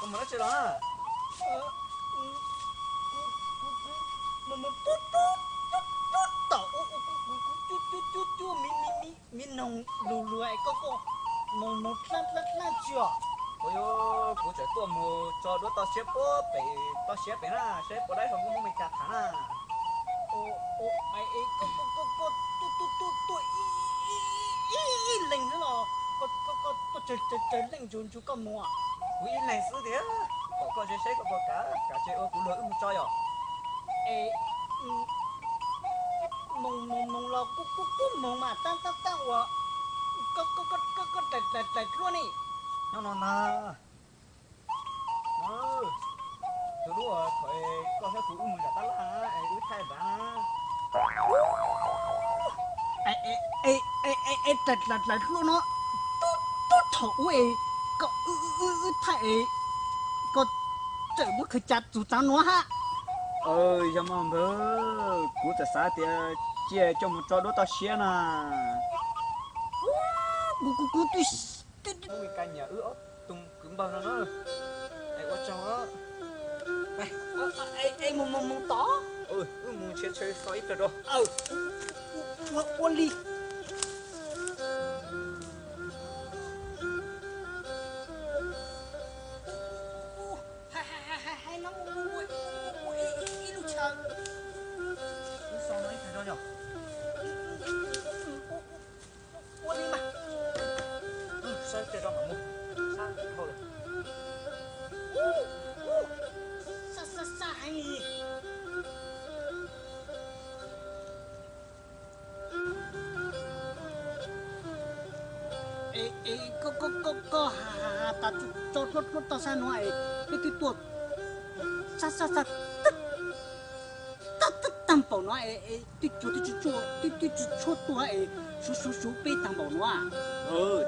Koj mus dab tsi los na? Mus mus tub tub tub tub tom ub, kuv cuab cuab cuab cuab me me me noog lug lug es koj koj mus mus dlaab dlaab dlaab tsi os? Ua, kuv tseem tuaj mus tso duab toj siab puag pem toj siab pem na, saib puas dai hluas nkauj Hmoob Meskas tham na. Koj koj koj koj tuaj tuaj tuaj tuaj ib ib leeg xwb los koj koj koj tuaj tsawg tsawg tsawg leej ntsug ntsug koj mus? Kuv ib leeg xwb tiag, pom koj ze saib koj puas kam, kam ces ua kuv luag wb mus tso yom. Es moog moog moog los kuj kuj moog mas tab tab tab uas koj koj koj dlaim dlaim dlaim dluab ne. Nyob no ntag. Tus hlub, thaum koj thiab kuv wb mus zam tab laj es wb thaij nrad na. Es dlaim dlaim dlaim dluab no, tub thaum ub es koj wb wb wb thaij es koj txawm muab khawv cas txug txav nuav hab. Yog mas npawg, kuv txawm xav tias cia coj mus tso duab toj siab na. Kuv kuv kuv twb Muaj Mes Kas nyiam wb ob tug kwv npawg no na. Es ua tsaug. Es mus mus mus tod. Wb mus nrhiav chaw so ib pliag rau. Ua li. Hais hais hais hais no mus mus mus ib lub chaw. Wb so no ib pliag rau yom. Ua li mas. Saib tej zaum mam mus. Sab dhau lawm. Sab sab sab heev li. Es koj koj koj has has tas tso dluab dluab toj sab nuav es peb twb tuaj sab sab sab tag tag tag npaum no es twb cuag twb tsis tshuaj, twb twb tsis tshuaj tuaj es suv suv suv peb tag npaum no.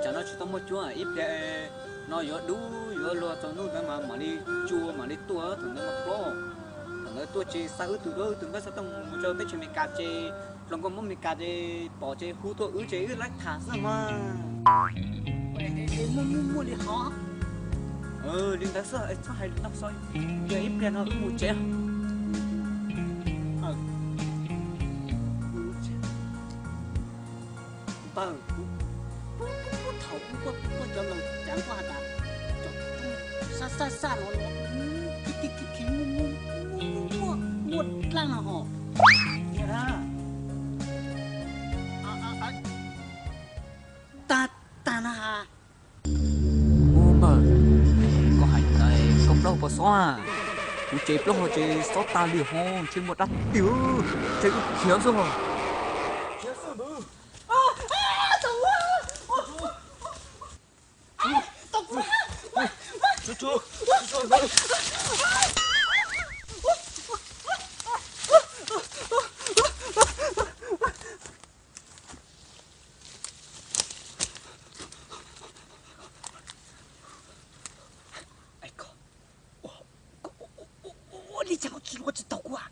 Tsam no tsis tau muaj cuab, ib pliag no yuav dub yuav luag tsaus ntuj ntawd mas mam li cua mam li tuaj thaum ntawd mas plob. Thaum ntawd tuaj ces xa wb tus duab wb tus nkawb xov tooj mus rau teb chaws Amelikas ces hluas nkauj Hmoob Amelikas ces pom ces hu tuaj wb ces wb laib tham xwb mas. Muaj muaj muaj li hov. Li ntawd xwb es txhob hais li no xwb, yog ib pliag no wb mus tsev. Npawg, thaum ub kuj cov laus cav kuj has tas, sab sab sab no, muaj dlaab no hos. Tag tag na has. Ub npawg, koj hais ntawd koj plaub puas xob? Kuv tsev plaub hau tsev xob tag li hov, ntshe muaj dab tiag, ntshe wb khiav xwb hos. Ua li cas koj tsis luag tsis taug kuv?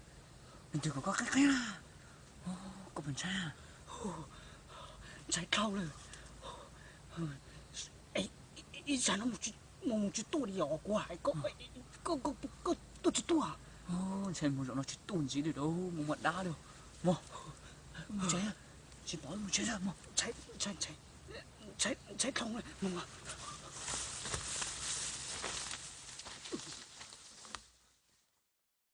Nws twb kom koj qeeb qeeb na. Koj puas ntshai? Ntshai dhau lawm. Ib sab no mus tsis tuaj li os, kuv hais koj, koj tuaj tsis tuaj. Ntshai mus zaum no tsis tuaj ntxiv li rau, mus muaj dab li. Mog, mus tsev, tsis pom mus tsev mog. Ntshai dhau mus.